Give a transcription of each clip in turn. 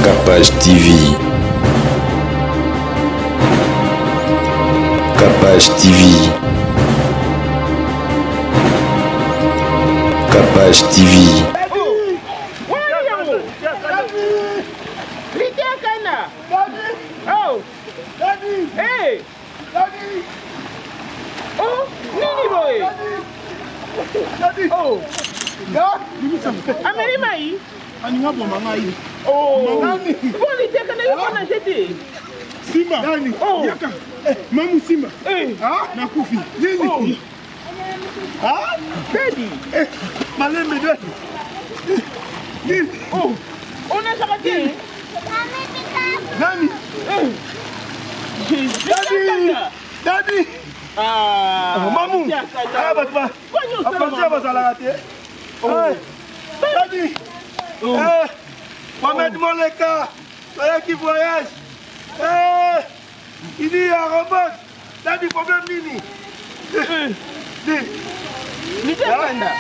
Capage TV. Capage TV. Capage TV. Oh. Hey. Oh, nini boye? Oh. Ameli mai? Alinga boma ngai. Oh. Bon, liteka na yo na jete. Simba. Nani? Oh. Yaka. Eh, mamu Simba. Eh. Ah, nakufi. Nini? Oh. Ah, Daddy. Eh, malembe daddy. Nini? Oh. Onazaka te. Nani? Eh. Daddy. Daddy. Ah. Mamu. Ah, bato ba. Apanzi bazalaka te. Oh. Daddy. Oh. Eh, Mohamed Moleka. Toyaki voyage. Eh, ini ya robot. Daddy problème nini? Eh. Nini? Litekanda.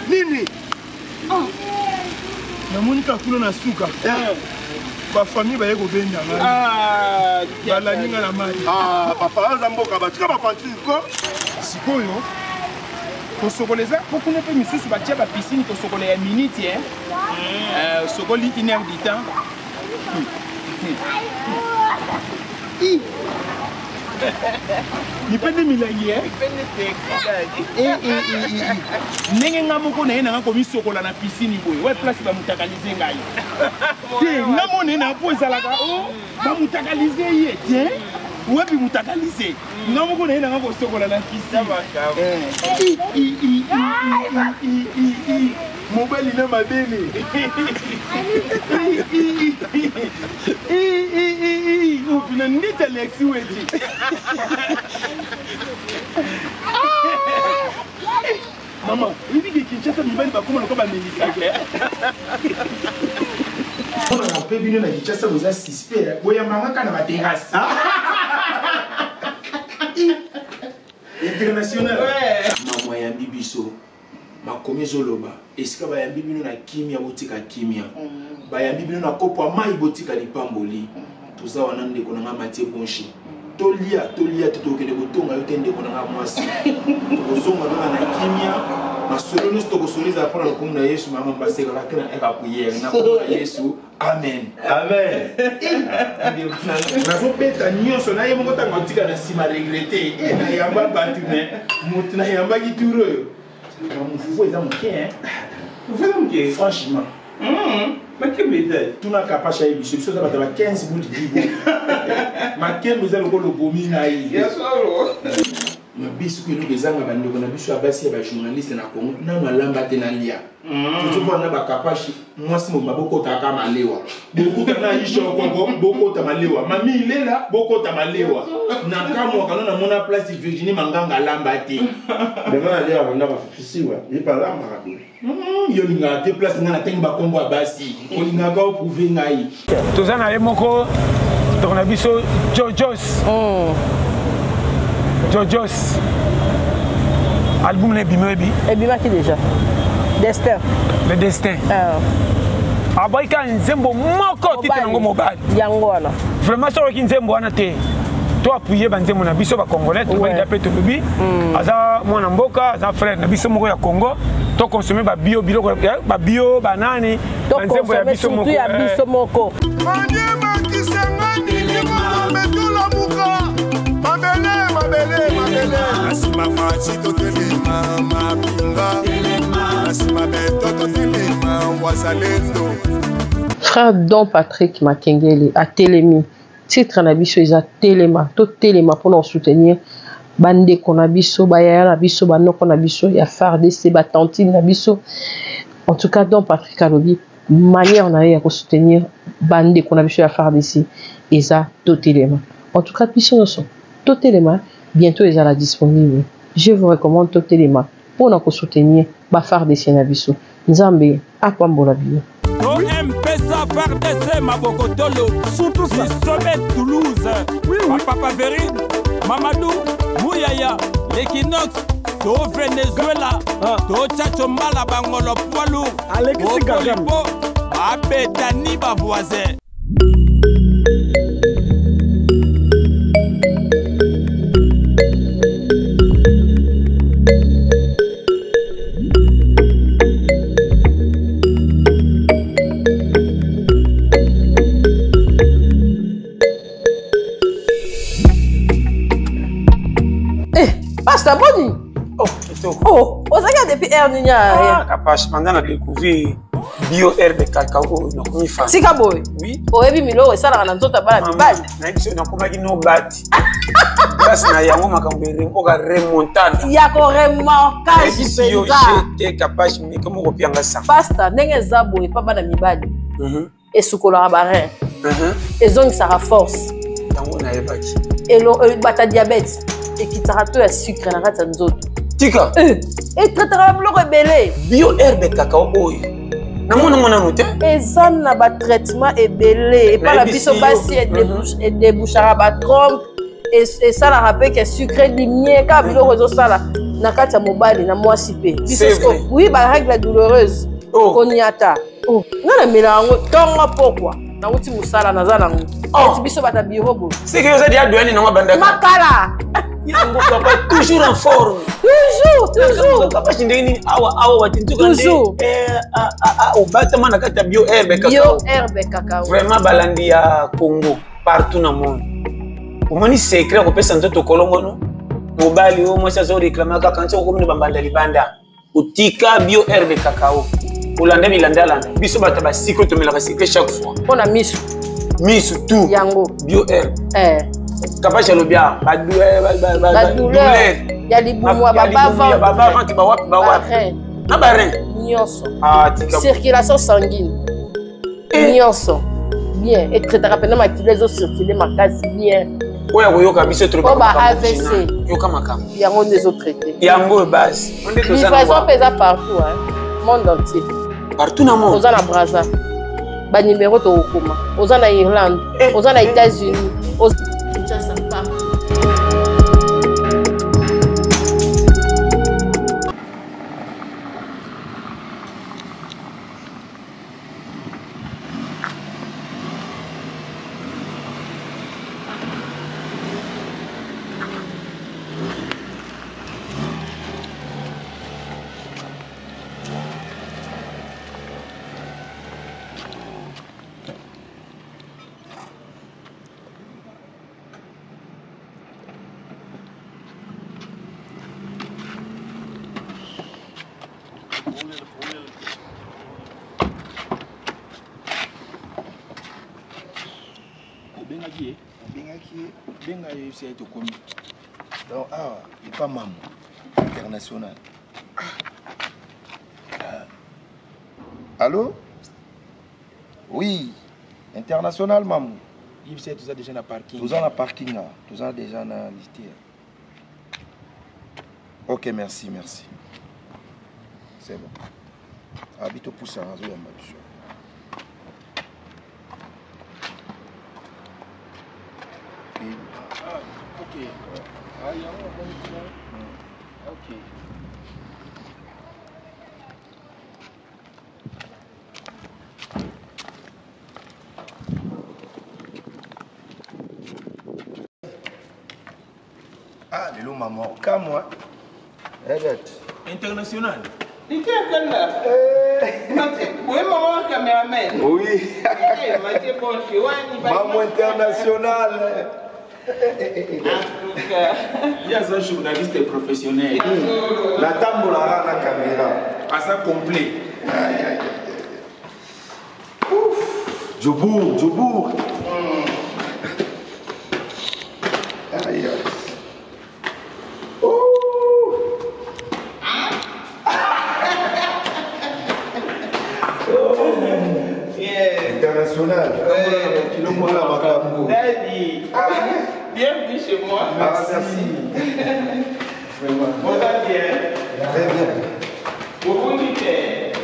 Nini? Namoni kaka kuna na suka bafamille baye kobenda ngai Ah. balandi ngai na mai. Ah, papa aza mboka batika bafanture ko. Sikoyo kosokola eza po kuna mpe misusu batia bapiscine kosokola ya minute e osokoli une heure du temps. Mipende milangi e ndenge nga moko na ye nanga komisokola na piscine boye we place bamutakalize ngai te nga mo na ye na po ezalaka o bamutakalize ye te wapi mutakalize nga moko na ye nanga kosokola na piscine. I, i, i, i, i, i, i, i. Mobali na mabele. I, i, i, i, i, i, i. Opina ndeti Alexi Weti. Mama oyebi ke Kinshasa mibali bakoma lokola bamelisaka. Mpona mpe bino na Kinshasa boza suspect, boyambanga kaka na baterrasse international. Mama ayambi biso, makomi ezoloba esika bayambi bino na kimia, botika kimia. Bayambi bino na kopo ya mai, botika lipamboli. Toza wana ndeko na nga Matie Bonshi, tolia tolia te, tokende kotonga yo te ndeko na nga mwasi, tokozonga kaka na kimia. Masolo nyonso tokosolo ezala mpona lokumu na Yesu. Mama basekaka te na eka priere na kombo na Yesu, amen. Amen. Nazobeta nyonso na ye moko ntango atika na nsima regrete e nayamba bato me moto nayambaki tour oyo mofufu eza moke. Fufu eza moke. Franchement. Makembe eza. Tuna Kapasha ye biso biso eza bato ya ba 15 bout dibo makembe eza lokola obomi ngai. Ya solo. Mabe soki eloko ezanga bandeko na biso ya basi ya bajournaliste na Congo nano alamba te nalia toujours wana bakapashi mwasi mobima bokotaka malewa, bokuta na Aisha Okongo bokota malewa, mami Ilela bokota malewa na kamwaka no namona place Virginie Manganga alamba te. Ndenge aliaka ndako afifisiwa ye mpe alambaka boye. Yo olingaka te place ngai natangi bakombo ya basi, olingaka oprouve ngai. Toza na ye moko ndeko na biso Jojos. Jojos, album na ebimi oyebi? Ebimaki déjà, Destin. Le Destin. Ah. Aboyi kaka nzembo moko titre nango Mobali. Yango wana. Vraiment soki oyoki nzembo wana te, to appuye banzembo na biso bacongolais tobaida mpe tolobi aza mwana mboka, aza frère na biso moko ya Congo. Tokonsome babio biloko babio banani banzembo ya biso moko. Surtout ya biso moko. Maniema Kisangani Likombe tolamuka mabele mabele mabele na nsima Faci totelema mapinga na nsima beto totelema wazalendo. Frère Don Patrick Makengele atelemi. Titre na biso eza Telema, totelema mpona kosoutenir bandeko na biso, bayaya na biso, banoko na biso ya FARDC, batantine na biso. En tout cas, Don Patrick alobi manière na ye ya kosoutenir bandeko na biso ya FARDC eza totelema. En tout cas, biso nyonso totelema, bientôt ezala disponible. Je vous recommande Totelema mpona kosoutenir ba FARDC na biso. Nzambe apambola bino. To mpesa FARDC maboko tolo Surtout ça. Bisobe Toulouse. Oui, oui. Papa Verine Mamadou Muyaya l'Equinox to Venezuela. Ah. To Chacho Mbala bangolo poids lourd. Alexis Kagame. Opolipo babetani bavoisin. Pasta boni? Oh, kitoko. Oh, ozalaki depuis heure nini ya? Ah, Kapash, banda na découvrir bio herbe cacao oyo nakomi fan. Tika boye. Oui. Oyebi miloko esalaka na nzoto ya bana mibali. Nayebi soki nakomaki no bati. Grâce na yango makambo oka remontada. Ya ko remorquage Nayebisi yo mpenza. jete Kapash meke moko pianga sa. Pasta, ndenge eza boye pa bana mibali. Esukolaka ba rein. Ezongisaka force. Yango nayebaki. Bata diabète ekitaka to ya sucre na kati ya nzoto. Tika. Etraitaka biloko ebele. Bio herbe cacao oyo. Namona ngo nanu te. Eza na ba traitement ebele. Epa na biso basi edébouchaka ba trompe, esalaka mpe ke sucre dimie kaka biloko ezosala na kati ya mobali na mwasi mpe. Biso oui ba règle douloureuse. Koniata. Nga namela yango ntongo pokwa. Nauti mosala naza nango. Eti biso bata bureau boye. C'est que oza dia doyani nango bandaka. Makala. Yango papa toujours en forme. Toujours, toujours. Papa ndenge nini awa awa watintuka nde. Toujours. Obatama na kati ya bio herbe cacao. Bio herbe cacao. Vraiment balandi ya Congo partout na monde. Omoni secret ya kopesa nzoto kolongono. Mobali oyo mwasi azo réclamer kaka nti okomi na bambanda libanda. Otika bio herbe cacao. Olanda bilanda landa. Biso bato ba cycle tomelaka cycle chaque fois. Pona misu. Misu tout. Yango. Bio herbe. Kapash alobi awa, ba ba douleur ya libumu ya ba bas ventre, ba wapi, ba wapi. Na ba rein. Nyonso. Ah, tika. Circulation sanguine. Nyonso. Bien, etraitaka mpenza makila ezocircule makasi bien. Oyo akoyoka biso toloba ba AVC. Yoka makambo. Yango nde ezotraite. Yango oyo base. Livraison mpe eza partout, hein. Monde entier. Partout na monde. Oza na Brazza. Ba numéro tokokoma. Oza na Irlande, oza na États-Unis, oza Kinshasa partout. Obengaki ye? Obengaki ye, benga ye yebisa ye tokomi. Donc awa epa mamu international. Ah. Allô? Oui, international mamu. Yebisa ye toza déjà na parking. Toza na parking awa, toza déjà na liste. Ok, merci, merci. C'est bon. Abi topusa azoyamba biso. Ah, ok. Ah, yango omoni kuna. Ok. Ah, lelo mama okamwa. Regarde. International. Oui, maman, caméraman. Oui. Eh, Mathieu, bonjour. Maman international. En tout cas. Il y a un journaliste professionnel. La tambola na caméra. Aza complet. Aïe, aïe, aïe. Ouf. Djobour, Djobour. Aïe, aïe. International. Daddy. Bienvenue chez moi. Ah, merci. Vraiment. On va bien. Très bien. Vous dites.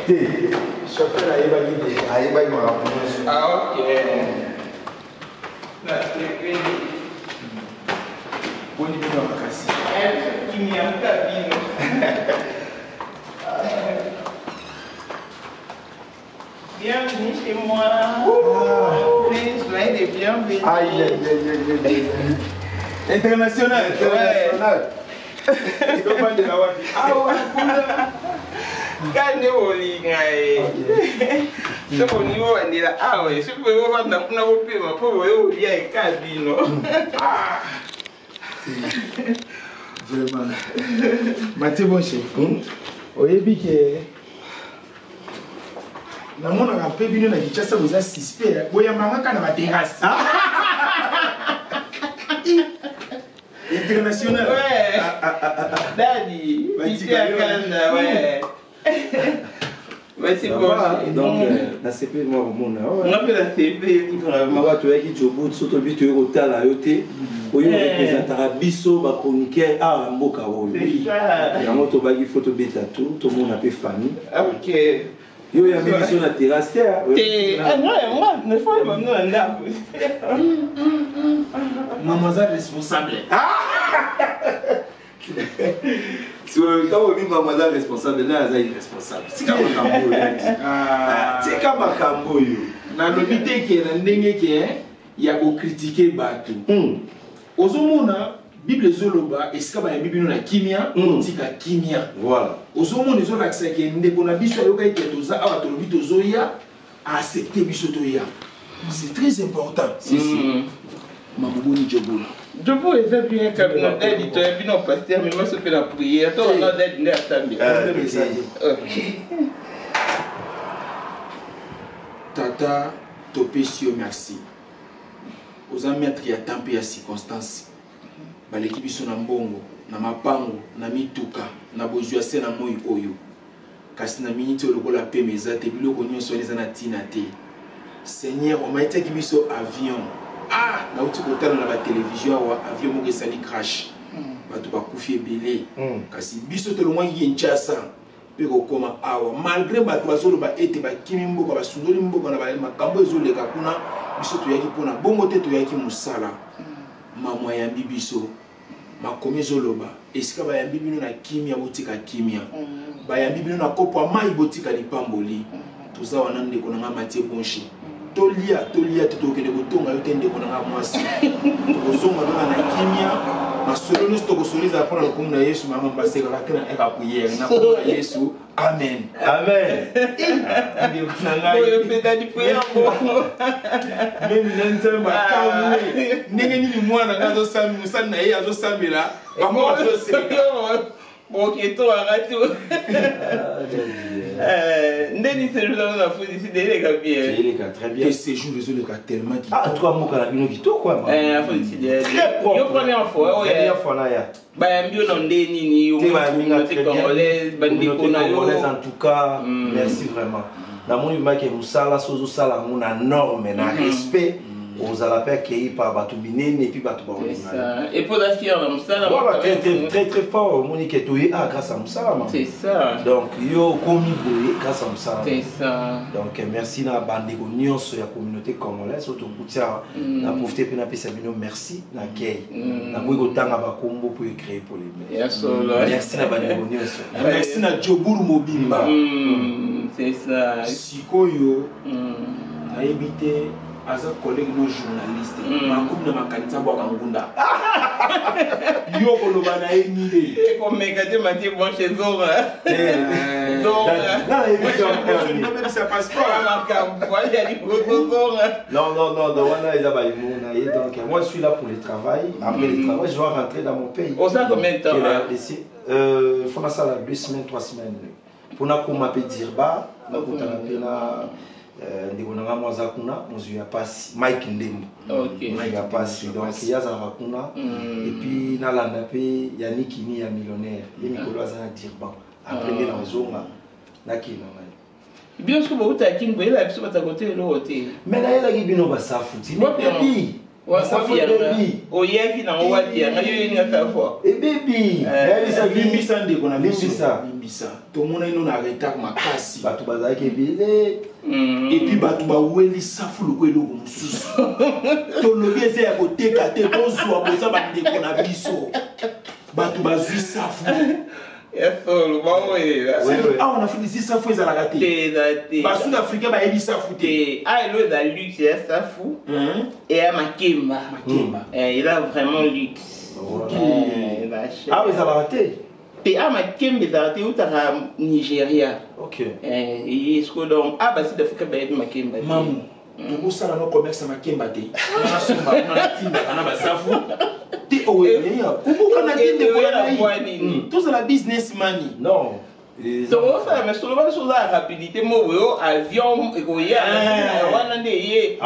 Té. Chauffeur ayebaki te, ayebaki makambo nyonso. Ah, ok. Nasepeli. Boni bino makasi. Kimia bino. Bienvenue chez moi. Please, soyez les bienvenus. Aïe, aïe, aïe, aïe, aïe. International. International. Tobandela wapi? Awa kuna. Kande bolinga ye. Soki olingi obandela awa, soki boye ovanda kuna bopema mpo boye olia eka bino. Vraiment. Mathieu Bonche, oyebi ke namonaka mpe bino na Kinshasa boza suspect, boyambaka kaka na baterrasse. International. Ouais. Ah, ah, ah, ah. Daddy, Batika Peter yo. Kanda, ouais. Merci Ça va, beaucoup. donc nasepeli mwa komona Nga mpe nasepeli vraiment. awa toyaki jobu so tobi toyei kotala yo te oyo representaka biso bachroniqueur awa na mboka oyo C'est ça. yango tobaki fo tobeta tour tomona mpe famille. Ok. Yo oyambi biso na terrasse te, ah? Te, ah, non, nga nafo bamino na ndako. Mama aza responsable. So, ntango obi mama aza responsable, naye aza irresponsable. Tika makambo oyo, Daddy. Ah. Tika makambo oyo. Nalobi te ke na ndenge ke ya kokritike bato. Ozomona Bible ezoloba esika bayambi bino na kimia, tika kimia. Voilà. Ozomona ezolakisa ke ndeko na biso ayokaki ke toza awa, tolobi tozoya, aaccepte biso toya. C'est très important. Si, si. Mamoboni Jobola. Jobo eza bien kabino Daddy, toyebi no pasteur, mais maso mpe na prière to wana Daddy nde asambela. Ok. Tata, topesi yo merci. Oza maître ya temps mpe ya circonstance. Baleki biso na mbongo, na mapango, na mituka, na bozwi ya se na moi oyo. Kasi na miniti oyo lokola pema eza te, biloko nyonso wana eza na ntina te. Seigneur, omaitiaki biso avion. Ah, nauti kotala na batelevizio awa, avion moko esali crash. Bato bakufi ebele. Kasi biso tolongwaki Kinshasa mpe kokoma awa. Malgré bato bazoloba ete bakimi mboka, basundoli mboka na makambo ezoleka kuna, biso toyaki mpona bongo te, toyaki mosala. Mama ayambi biso. Makomi ezoloba esika bayambi bino na kimia, botika kimia. Bayambi bino na kopo ya mai, botika lipamboli. Toza wana ndeko na nga Mathieu Bonche. Tolia, tolia te, tokende kotonga yo te ndeko na nga mwasi. Tokozonga kaka na kimia. Masolo nyonso tokosolo ezala mpona lokumu na Yesu. Mama basekaka te na eka prière na kombo na Yesu. Amen. Amen. Ndeko na ngai. Oyo mpe Daddy prière bongo. Meme na Nzambe akamwe. Ndenge nini mwana nga azosambela, mosali na ye azosambela, bango bazoseka. Boketo arati. Ndeni séjour nango na Afrique du Sud eleka bien. Eleka très bien. Te séjour ezoleka tellement Ah, en tout cas, mboka na bino kitoko, hein, Eh, Afrique du Sud. Très propre. Yo première fois, oyo. Première fois na ya. Bayambi yo na nde nini yo Te bayambi nga communauté très bien. congolaise, bandeko Communauté na yo. congolaise, en tout cas, merci vraiment. Namoni make mosala so ozosala yango na norme, na respect, ozala mpe akei par bato minene et puis bato C'est baolinga. ça. Et pour la fière na mosala. Voilà, très, très, très, très fort. Omoni ke toye ah grâce à mosala, ma. C'est ça. Donc yo okomi boye grâce à mosala. C'est ça. Donc merci na bandeko nyonso ya communauté congolaise oyo tokuti awa. Na profite mpe napesa bino merci na kei. Nakoki kotanga bakombo mpo ecréer polémique. Ya solo. Merci na bandeko nyonso. Merci na Joburu mobimba. C'est ça. Sikoyo nayebi te aza collègue no journaliste. Makomi na makanisa bwaka ngunda. Yo koloba na ye nini? Ekomeka te Mathieu Bonche zonga. Zonga. Nabebisa passeport. Makambo ya liboso zonga. Non, non, non, donc wana eza ba humour na ye. Donc moi je suis là pour le travail. Après le travail, je dois rentrer dans mon pays. Oza combien de temps, Qui est la hein? RDC. Faut na sala 2 semaines, 3 semaines. Pour na koma pe Dirba, na kutana pe na ndeko na nga mwa aza kuna, mozwi ya pasi, Mike Ndembo. Ok. Mike ya pasi. Donc ye azalaka kuna. Et puis nalanda pe Yannick Ini ya millionnaire. Ye mikolo aza na Dirba. Après nde nazonga nakende na ngai. Bino soki bouta Kin boyela biso bato ya kote eloko te. Mais nayelaki bino basafu ti. Wapi yango? Ebebi. Basafu Wapi yango? ebebi. Oyaki nango wapi yango? Yo yelinga safu. Ebebi. Nayebisaki. Limbisa ndeko na biso. Limbisa. Limbisa. Tomonaki no na retard makasi. Bato bazalaki ebele. Et puis bato baweli safu lokola eloko mosusu. Tolobi eza ya koteka te, tozwa boza bandeko na biso. Bato bazwi safu. Ya solo, bawelela. Awa na Afrique du Sud safu ezalaka te. Te, eza te. Ba Sud-Africain bayebi safu te. Te. Ah, elo eza luxe ya safu. Et ya makemba. Makemba. Eh, eza vraiment luxe. Ok. Eh, eza cher. Ah, ezalaka te. Te, ah, makemba ezalaka te, eutaka Nigeria. Ok. Eh, esco donc, ah, ba Sud-Africain bayebi makemba te. Mamu, tokosala no commerce ya makemba te. Nasomba, natindaka na basafu. Te oyeya kobukana te ndeko Oya na na voie ngai. nini? Tozala business mani. Non. Tokosala mais solo bana soza ya rapidité mo boyo avion ekoya wana nde ye.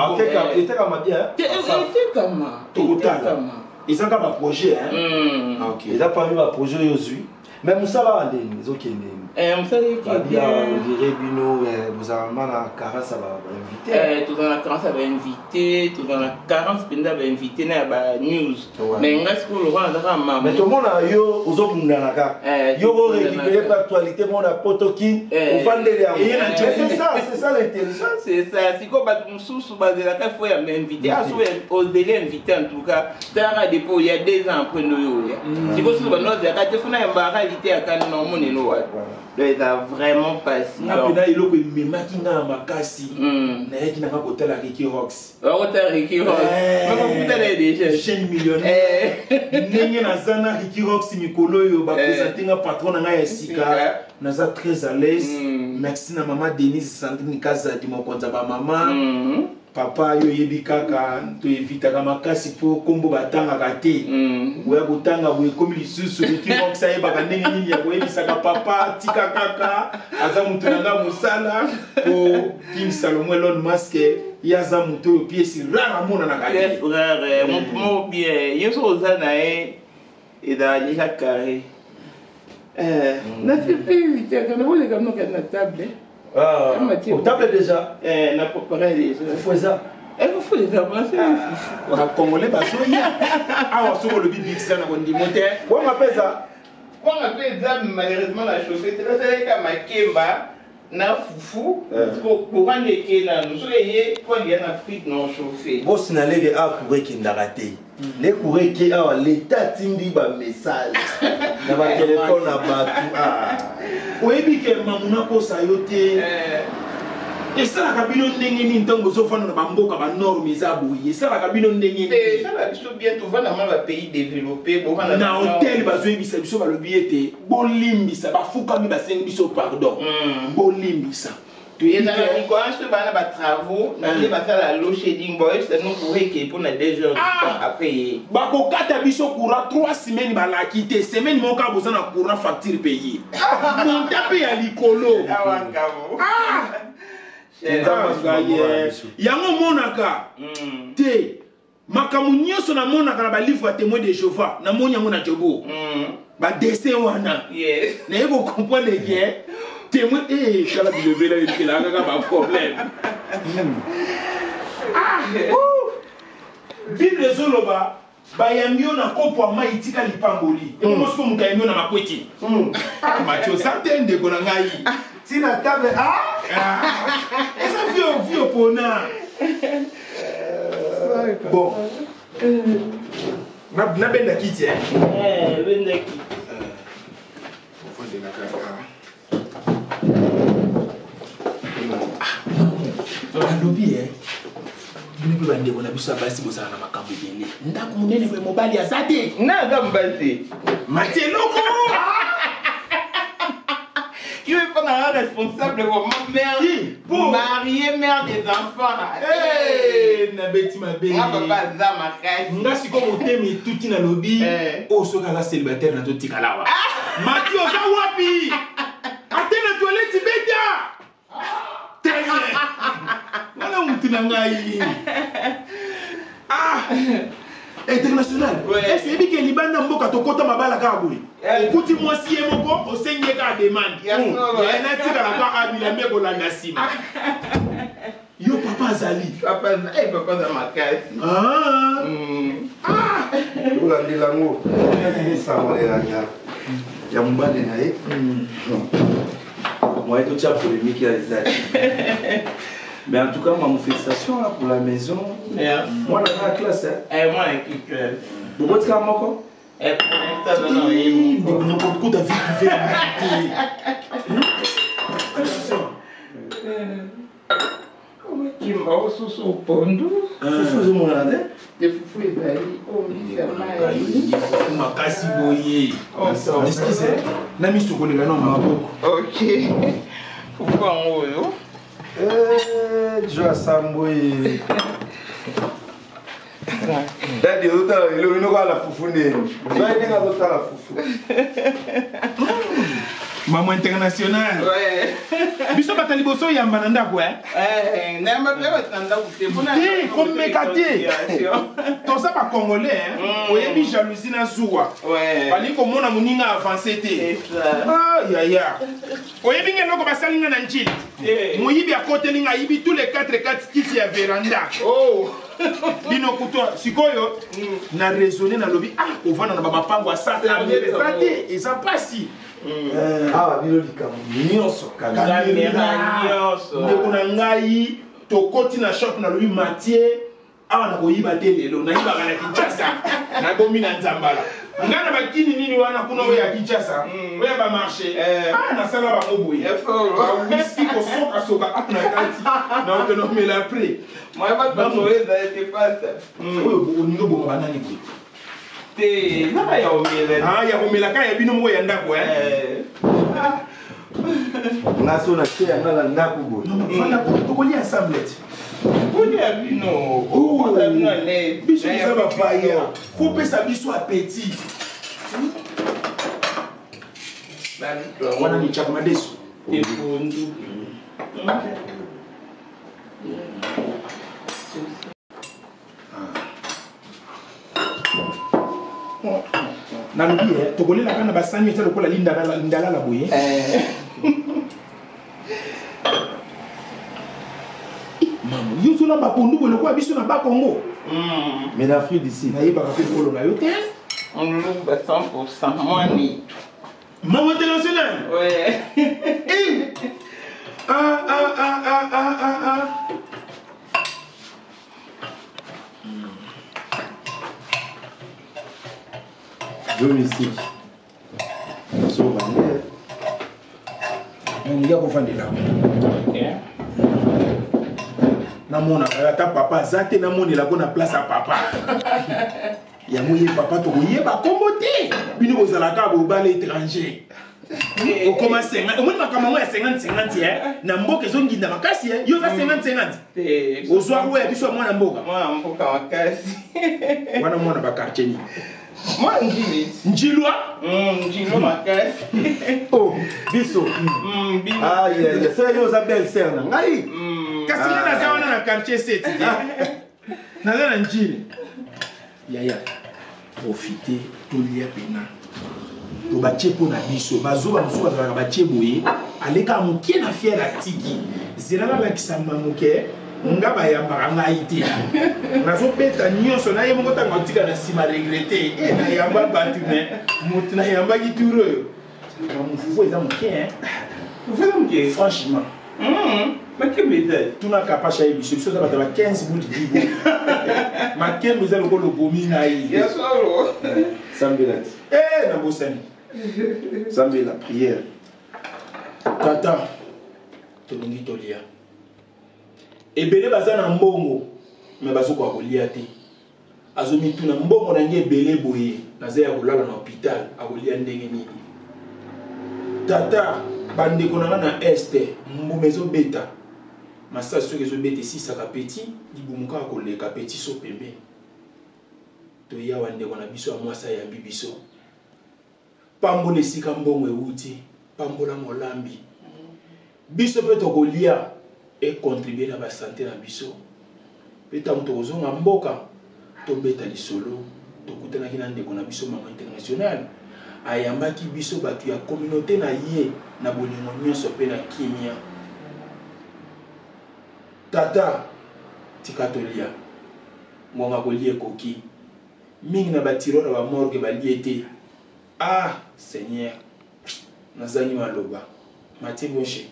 Etekama bien. Te etekama. Tokotala. Eza kaka baprojet. Ah, ok. Eza parmi baprojet oyo ozwi, mais mosala wa ndeni ezokende? Mosala Babia ondire bino bozala ma na carence ya bainvité. Toza na carence ya bainvité, toza na carence mpenza ya bainvité na ya banews. Mais ngai sikoyo lokola nazaka mama. Mais tomona yo ozobundana kaka, yo korécupere mpe actualité mona potoki ofandeli yango. C'est ça, c'est ça l'intelligence. C'est ça. Sikoyo bato mosusu bazelaka fo ya bainvité. Ah, so ozeli invité, en tout cas talaka depuis oya 2 ans après nde oyo oya. Sikoyo soki bando bazelaka te fona yamba réalité ya kani na omonelo wapi? Donc eza vraiment pasi. Nga mpena eloko ememaki nga na makasi, nayaki nanga kotala Ricky Rox. Wakotala Ricky Rox, bakokutana ye déjà. Jeune millionnaire ndenge naza na Ricky Rox mikolo oyo baprésente nga patron na ngai ya sika, naza très à l'aise. Merci na mama Denise Sandrine Kazadi, mokonzi ya bamama. Papa, yo oyebi kaka toevitaka makasi mpo nkombo batangaka te. Oya kotanga boye ekomi lisusu. Ricky Rox ayebaka ndenge nini ya koyebisaka papa tika kaka aza motu na nga mosala po King Salomo Elon Musk ye aza motu oyo pièce rare amonanaka te. Pièce rare, motu moko bien, ye so oza na ye ezala déjà carré. Nasepeli teka nakoleka noka na table. Ah, au table déjà. Na préparé déjà. Fufu eza? Fufu eza, fufu. Bakongole bazoya awa, soki olobi bikisa na kondimo te. Kwanga mpe eza? Kwanga mpe eza, malheureusement na chauffé te. Nasaleka makemba na fufu, courant nde eke nanu. Soki eye, kwanga ya na frite na chauffe. Bosinaleke awa courant ekendaka te. Nde courant eke awa, leta atindi bamessage na batelefone na bato. Oyebi ke mamu nakosa yo te, esalaka bino ndenge nini ntango ozofanda na bamboka banorme eza boye? Esalaka bino ndenge nini? Esala biso bien, tovanda ma bapays développé. Na hotel bazoyebisa biso, balobi ete bolimbisa, bafukami, basengi biso pardon, bolimbisa. Ezala mikolo soki bana batravaux nde basala load shedding, boyebisa no courant ekei mpona 2 heures après ye. Bakokata biso courant 3 semaines, balaki te semaine moko kaka boza na courant, facture paye monta mpe ya likolo. Yango omonaka te, makambo nyonso namonaka na balivre ya Témoin de Jéhovah, namoni yango na jobo badessin wana. Naye kocomprendre ke témoin tala bilobela ekelaka kaka baproblème. Bible ezoloba bayambi yo na kopo ya mai, tika lipamboli. Ebongo siko moto ayambi yo na makweti, Mati oza te ndeko na ngai. Ntina table. Eza vio vio pona bon nabenda kiti. Benda kiti. Ofandela kaka. Alobi e bino mpe bandeko na biso ya basi bozala na makambo ebele. Ndako monene boye, mobali aza te. Na aza mobali te. Mati eloko. Yo epona responsable vraiment, mère mariée, mère des enfants. Nabeti mabe. Nga papa aza makasi. Nga sikoyo motema etuti, nalobi oyo soki aza célibataire nazotikala awa. Mati oza wapi? Ate na toilette beta tene wana mutu na ngai. Ah, international, ese oyebi ke libanda mboka tokɔta mabala kaka boye, okuti mwasi ye moko, osengi ye kaka demande, natikala kaka abilamba ekolanda nsima. Yo papa azali? Papa aza makasi. Olandela yango sango ya mobali na ye moyen totia polémique ya eza. Mais en tout cas, ma félicitation pour la maison. Mwana na classe? Mwana ki classe. Bobotika moko? Ndeko, vie privée te. Kimba osusu pondu. Fufu ezomonana te. Te, fufu ezali ombisa mai. Fufu makasi boye. Excuse, na misokolela na maboko. Ok, fufu yango oyo. Jo asambwe. Dadi ozotala elongi noko ala fufu ndeni. Zwa ndenge azotala fufu. Maman international. Ouais. Biso bato ya liboso oyamba na ndako eh? Eh, nayamba mpe bato na ndako te mpona Te, komeka te. Toza ba congolais hein? Oyebi jalousie na zuwa. Ouais. Balingi komona moninga avance te. C'est ça. Ah, yaya. Oyebi nge eloko basali nga na Njili. Eh. Moyibi akoteli nga ayibi tous les 4 4 kiti ya veranda. Oh. Bino kutu sikoyo na raisonner nalobi ah kovanda na ba mapango ya satan eza te eza pasi. Awa bino likambo nyonso kamera. Kamera nyonso. Ndeko na ngai tokoti na shop nalobi Mathieu awa nakoyiba te lelo nayibaka na Kinshasa nabomi na Nzambala ngai na bakini nini wana kuna oyo ya Kinshasa oyo ya bamarché ah nasala bango boye bawiski kosokasoka ape na kati naokende omela apres Moi, bato bakoyeba ete pasa. Oyo olingi oboma banani boye Te, ezaka ya komela. Ah, ya komela kaka ya bino moko ya ndako eh? Nga so na tie yanga na ndako boye. Fanda tokolia ensemble ti. Kolia bino. Kolia bino à l'aise. Biso toza bapaya. Faut pesa biso appétit. Wana ni chaka madesu. Epondu. Nalobi eh, tokolelaka na basani eza lokola lindalala boye. Mama, yo ozolamba pondu boye lokola biso na Bakongo. Mais na Afrique d'ici. Nayebaka mpe ekolo na yo te. Moluba 100% mwana etu. Maman international. Ouais. Eh. Ah ah ah ah ah ah ah. Domicile. So bande. Ngai kofandela. Okay. Namonaka ata papa aza te namonela ko na place ya papa. Yango ye papa tokoyeba kombo te. Bino bozalaka bobala étranger. Okoma 50, omoni makambo yango ya 50 50 eh? Na mboka ezonginda makasi eh? Yo oza 50 50. Te. Ozwa oyo ya biso ya mwana mboka. Mwana mboka makasi. Wana mwana ba quartier nini? Mwana Njili. Njilwa? Njilwa makasi. Oh, biso. Bino. Ah, yeah, yeah. C'est yo oza belle sœur na ngai. Kasi nga naza wana na quartier 7 te. Naza na Njili. Yaya, profite tolia pena. To batie mpo na biso bazoba mosusu bazalaka batie boye aleka moke na fiere atiki zela nalakisa mamoke nga bayambaka ngai te nazobeta nyonso na ye moko ntango atika na nsima regrete e nayamba bato me moto nayambaki tour oyo mofufu eza moke Fufu eza moke? Franchement. Makembe eza. Tuna kapasha ye biso biso eza bato ya ba 15 bout dibo makembe eza lokola obomi ngai. Ya solo. Sambela ti. Eh, nabosani. Sambela prière. Tata, tolingi tolia. Ebele baza na mbongo me bazokoka kolia te. Azomituna mbongo na ngai ebele boye, naza ya kolala na hôpital, akolia ndenge nini? Tata, bandeko na nga na este, mbuma ezobeta. Masasi soki ezobeta esisaka petit, libumu kaka koleka petit so pembeni. Toya wa ndeko na biso ya mwasi ayambi biso. Pambola esika mbongo euti, pambola molambi. Biso pe tokolia e contribuer na ba santé na biso. Pe tango tokozonga mboka, tobeta lisolo, tokutanaki na ndeko na biso Mama International, ayambaki biso bato ya communauté na ye na bolingo nyonso pe na kimia. Tata, tika tolia. Ngonga kolia ekoki. Mingi na ba tiroir ya ba morgue balie te. Ah, Seigneur, nazangi maloba. Mathieu Boshe,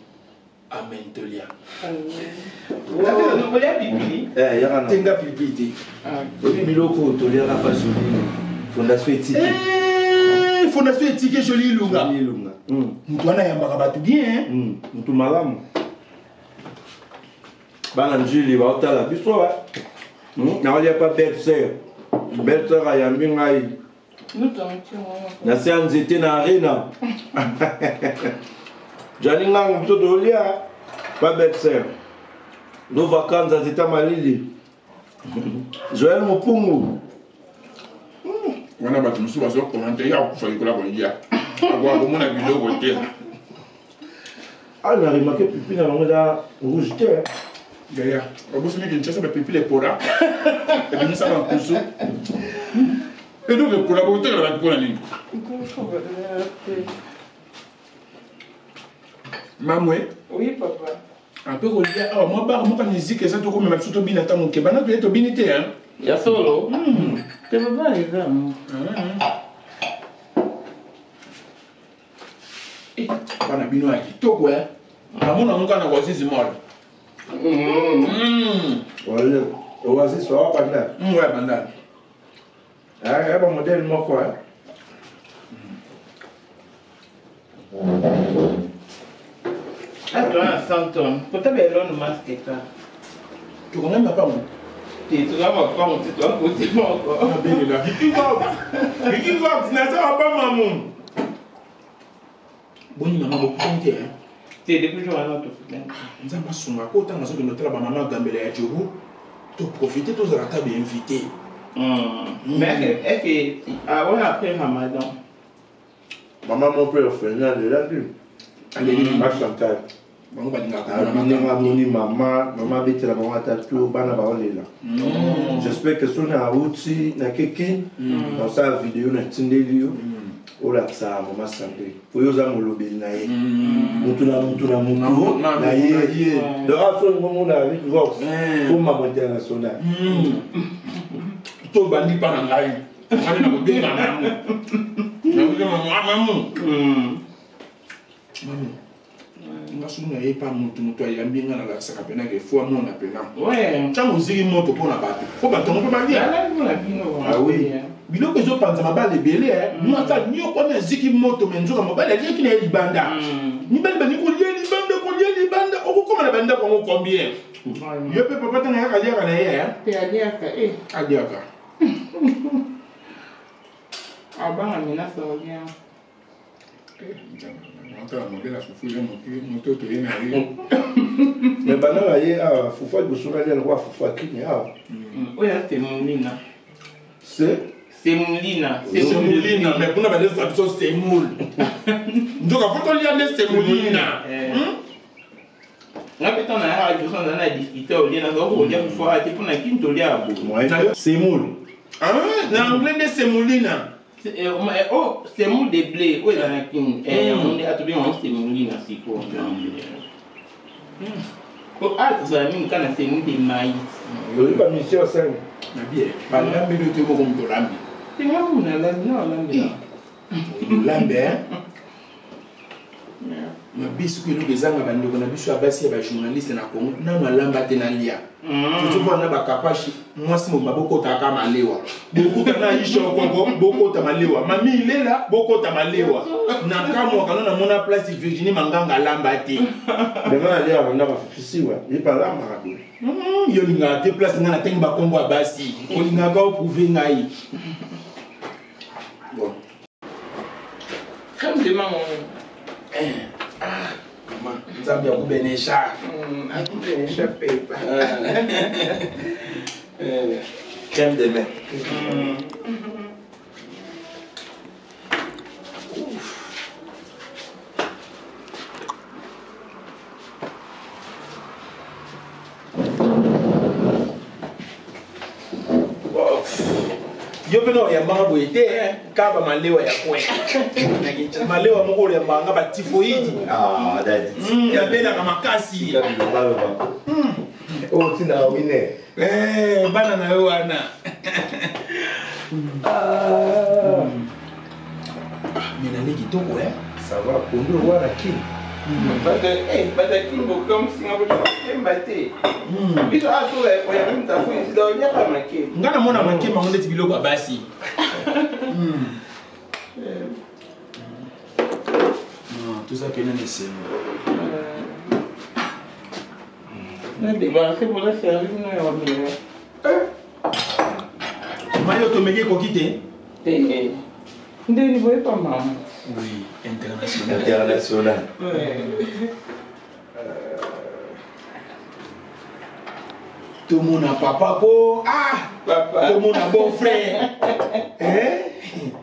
amen tolia. Olia pilipili? Eh, yaka na. Tenga pilipili te. Oyebi biloko oyo toliaka pa Jolie. Fondation Etike. Eh, Fondation Etike Jolie Ilunga. Jolie Ilunga. Mutu wana ayambaka bato bien, hein? Mutu malamu. Bana Njili baotala biso ba. Naolia pa belle sœur. Belle sœur ayambi ngai. Na se ya nzete na arena. Jali ngangu biso tolia pa belle sœur. No vacances nzete malili. Joël Mopungu. Wana bato mosusu bazokomante ya kokufa likola kolia akoka komona biloko te. Ah, na remarqué pipi na bango eza rouge te. Yaya, obosani Kinshasa bapilipili epola ebimisa bankusu eloko epola bokotekela bato mpona nini? Mamwe. Oui, papa. Ape kolia awa mwa bar moko ya miziki eza tokomema biso tobina ata moke banda toye tobini te hein? Ya solo? Te papa eza. Eh, bana bino ya kitoko eh? Namona yango kaka na Oasis Mall. Oasis owa bandal. Oya bandal. Ya ba modèle moko hein. Ato na Santon, kota ba Elon Musk ka. Tokangami mapango. Te toza mapango te toza kote moko. Nabelela. Vicky Vox. Vicky Vox naza ba mamu. Boni mama bokutani te hein? Te depuis jour wana tokutani. Nzambe asunga ko ntango azokende otala bamama gambela ya Jobu toprofite tozala ata bainvité. Mais est-ce que ah ouais après Ramadan. Maman mon père Fernand lela te. Aleli ma Chantal. Bango balingaka komona ndenge amoni mama mama abetela bango ata tour bana baolela. J'espère que soki nauti nakeki nasala video natindeli yo olakisa mama Sandrine po yo oza molobeli na ye mutu na mutu na mutu na ye donc aso ngomona avec vox po mama international to bandi pa na ngai ngai na kobenga mamu nakobenga mamu mamu nga soki naye pa motu motu ayambi nga nalakisaka mpena ke fo amona mpena ntango oziki moto mpo na bato mpo bato yango mpe balia biloko ezopanza mabala ebele mwasi anyokwami aziki moto me nzoka mobali aliaki na ye libanda mibali balingi kolia libanda kolia libanda okokoma na bandako yango combien yo mpe papa ntango ayaka aliaka na ye aliaka abanga menace olia Natala modèle ya fufu eza moke moto toye na ye. Mais banda na ye awa fufu ya liboso nalia lokola fufu ya kini awa. Oyo ya semolina. Se? Semolina. Semolina mais kuna balesa biso semoule. Nzoka fo tolia nde semolina. Nga mpe ntango nayaka liboso naza na difficulté olia nazalaki kolia fufu awa te mpo na kini tolia ya boye. Semoule. Na anglais nde semolina. Oh, semoule de blé oyo eza na kini yango nde atobenga yango semolina sikoyo. Po awa tozala mingi kaka na semoule de maïs. Oyebi ba mission osali? Na bien. Balambi nde te moko moto olambi. Te nga moko nalambi na olambi. Olambi hein? Mabe soki eloko ezanga bandeko na biso ya basi ya bajournaliste na Congo nanu alamba te nalia surtout wana bakapashi mwasi mobima bokotaka malewa bokuta na Aisha Okongo bokota malewa mami Ilela bokota malewa na kamwaka no namona place Virginie Manganga alamba te. Ndenge aliaka ndako afifisiwa ye mpe alambaka boye. Yo olingaka te place ngai natangi bakombo ya basi olingaka oprouve ngai. Bon. Crème de maman. Ah, maman, Nzambe akubenesha. Akubenesha pepa. Crème de main. Yo mpe na oyambanga boye te kaka bamalewa ya coin malewa moko oyambanga nga batifoidi yabelaka makasi otinaka wine bana na yo wana mais nale kitoko ça va pondu wana kini bato bokamsinga botemba te biso asoyambi mutafu oliaka makemba nga namona makemba yango ndeti biloko ya basi. Toza pena na esengo. Nadebarase mpona service no ya omela. Mayo tomeki ekoki te? Te. Ndeni boyepa mama. Oui, international. International. Tomona papa ko ah papa tomona bon frère eh?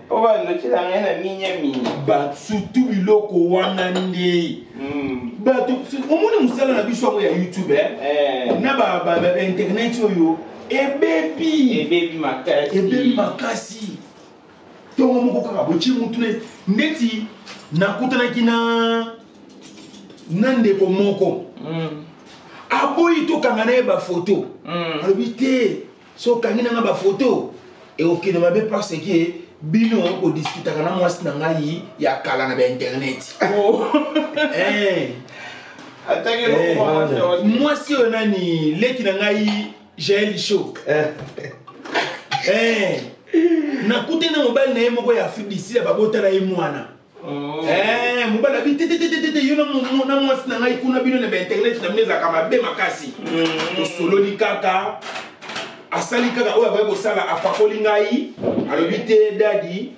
po bandotyela ngai na minya minya ba surtout biloko wana nde bato omoni mosala na biso yango ya youtube eh? Eh. na ba internet oyo ebebi ebebi makasi ebebi makasi ntongo moko kaka botie mutu ndeti nakutanaki na ndeko moko aboyi tokanga na ye bafoto. Alobi te, so okangi nanga bafoto ekokende mabe parce que bino kodiskutaka na mwasi na ngai ya kala na bainternet. Eh. Ataki Eh, eloko mwasi oyo nani, leki na ngai Jael Show. Eh, nakutani na mobali na ye moko ya Afrique du Sud, babotala ye mwana. Eh, mobali abi tetetetete, yo na mwasi na ngai kuna, bino na bainternet na bino ezalaka mabe makasi. Tosololi kaka, asali kaka oyo akoki kosala, apakoli ngai, alobi te, dadi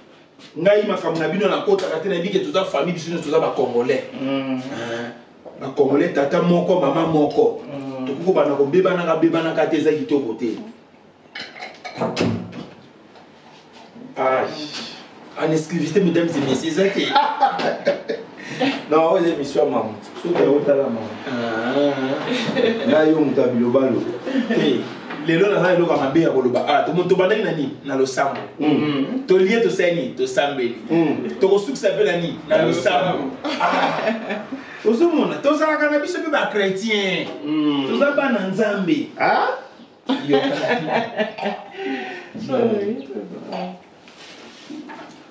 ngai makambo na bino nakotaka te, nayebi ke toza famille, biso nyonso toza bacongolais. Bacongolais, tata moko, mama moko, tokoki kobanda kobebanaka bebanaka te, eza kitoko te. Ai, en exclusivité, mesdames et messieurs, eza te. Non, oyo eza émission ya mama, soki otala mama na yo moto ya bilobalo. Te, lelo naza eloko ya mabe ya koloba. Ah, tobandaki na nini? Na losambo. Tolie, tosali nini? Tosambeli. Tokosukisa mpe na nini? Na losambo. Ah, ozomona tozalaka na biso mpe bachrétien, toza bana Nzambe. Yoka.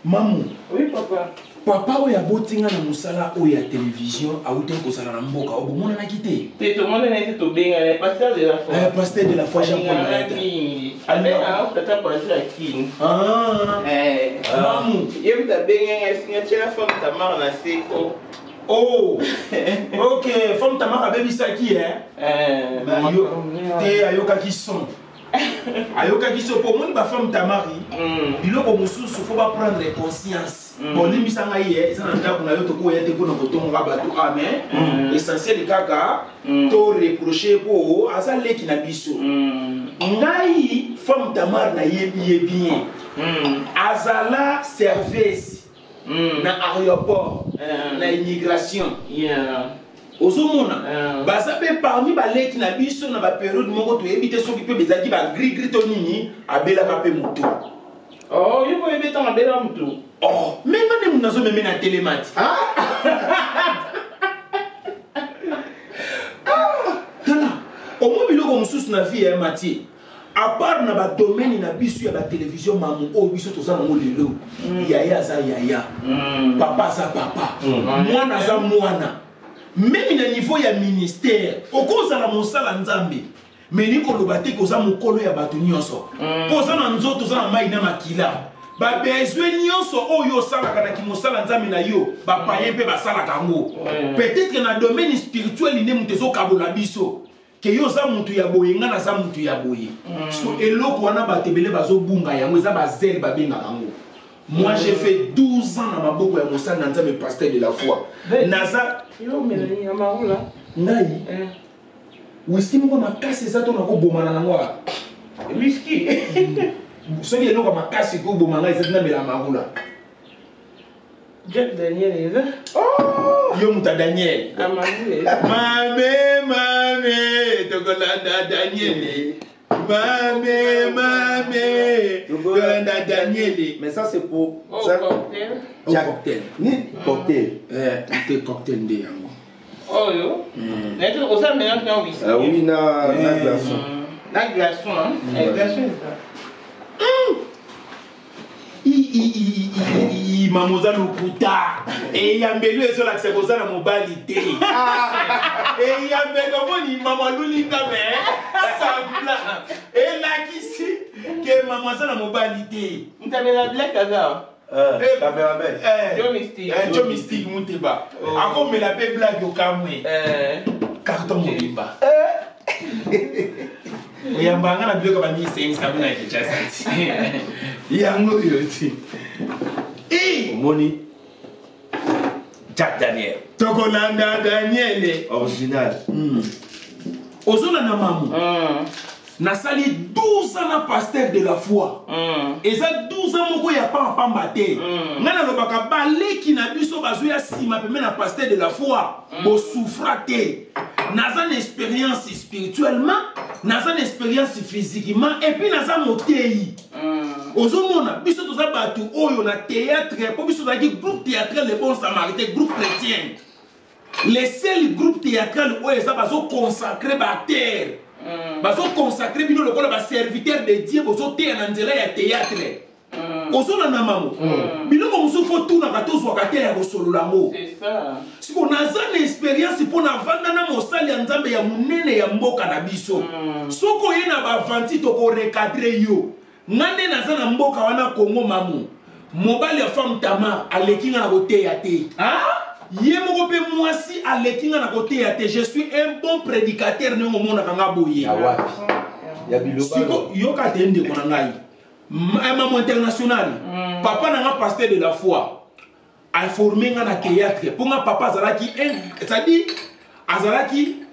Mamu. Oui, papa. Papa oyo abotinga na mosala oyo ya télévision autaki kozala na mboka oyo, bomonanaki te? Te, tomonana ete tobengana pasteur de la foi. Eh, pasteur de la foi Jean Paul Alingaka Mayata. mingi, abengaka tata pasteur akini. Ah. Mamu. Ye mutu abenganga, esinga tiela femme Tamar na seko. Oh, ok, femme Tamar abebisaki eh? Te, ayokaki son, ayokaki son po omoni bafemme Tamari, biloko mosusu faut baprendre conscience. Bolimbisa ngai ye, eza na ndako na yo, tokoya te mpona kotongoka bato. Amen. Essentiel kaka to reproche mpo aza leki na biso. Ngai femme Tamar nayebi ye bien, azala service na aéroport, na immigration. Ozomona baza mpe parmi baleki na biso na bapériode moko, toyebi te soki mpe bezalaki bagrigri to nini, abelaka mpe motu. Oh, yo boyebi ntango abela motu? Oh, me nga nde moto nazomeme na telema ti. Tala, omoi biloko mosusu na vie ya Matie, à part na badomaine na biso ya batelevizio, mamu oyo biso toza nango lelo, yaya aza yaya, papa aza papa, mwana aza mwana. Même na niveau ya ministère, okozala mosala Nzambe, mais ni koloba te koza mokolo ya bato nyonso, mpo oza na nzoto, oza na mai na makila. Babesoin nyonso oyo osalaka na kimosala Nzambe na yo, bapaye mpe basalaka yango. Peut-être na domaine spirituel nde moto ezokabola biso, ke yo oza mutu ya boye, nga naza mutu ya boye. So eloko wana bato ebele bazobunga yango, eza bazele babengaka yango. Moi, j'ai fait 12 ans na maboko ya mosali na Nzambe, pasteur de la foi. Naza Yo omela nini, amarula? Ngai whisky moko makasi eza to nakobomana nango awa. Whisky? Soki eloko ya makasi ekoboma ngai eza, namela marula. Jack Daniel eza. Yo moto ya Daniel. Amarula eza. Mame, mame, tokolanda Daniel, mame, mame, tokolanda Daniel. Mais ça, c'est pour Oh, ça, cocktail. Oh, Jack. Cocktail. Ni cocktail. Eh, te, cocktail nde yango. Oyo nayebi oza mélange na whisky. Ah oui, na glaçon. Na glaçon, hein? Eh, glaçon eza. I, i, i, i, i, i, mama oza lokuta. Eyambeli oyo ezolakisa koza na mobali te. Eyambeli, omoni mama alulinga, me semblant elakisi ke mama aza na mobali te. Moto amela black aza. Eh, Cameraman. Eh, Joe Mystique. Eh, Joe Mystique Muteba akomela mpe blague, okamwe. Carton mobimba oyamba nga na biloko bamisengisango na Kinshasa ti yango oyo ti. Omoni Jack Daniel. Tokolanda Daniel. Original. Ozolanda mamu. Nasali 12 ans na pasteur de la foi. Eza 12 ans moko ya pamba te. Ngai nalobaka baleki na biso bazoya nsima pembe na pasteur de la foi. Bosouffra te. Naza na expérience spirituellement, naza na expérience physiquement, et puis naza moteyi. Ozomona biso toza bato oyo na théâtre, mpo biso tozalaki groupe théâtral le bon samaritain, groupe chrétien. Le seul groupe théâtral oyo eza bazoconsacre baacteur, bazoconsacre bino lokola baserviteur de Dieu, bozoteya na nzela ya théâtre. Ozolanda mango, biloko mosusu fo tunaka, tozwaka te ya kosolola yango. C'est ça. Siko naza na expérience mpo navanda na mosali ya Nzambe ya monene ya mboka na biso. Soki oye na bavanti, tokorecadrer yo. Nga nde naza na mboka wana Kongo, mamu mobali ya femme Tamar aleki nga na koteya te. Ye moko mpe mwasi aleki nga na koteya te. Je suis un bon prédicateur ndenge omonaka nga boye. Ya wapi? Ya biloba. Siko yoka te, ndeko na ngai, mamo international, papa na nga pasteur de la foi aforme nga na théâtre, mpo nga papa azalaki, c'est-à-dire azalaki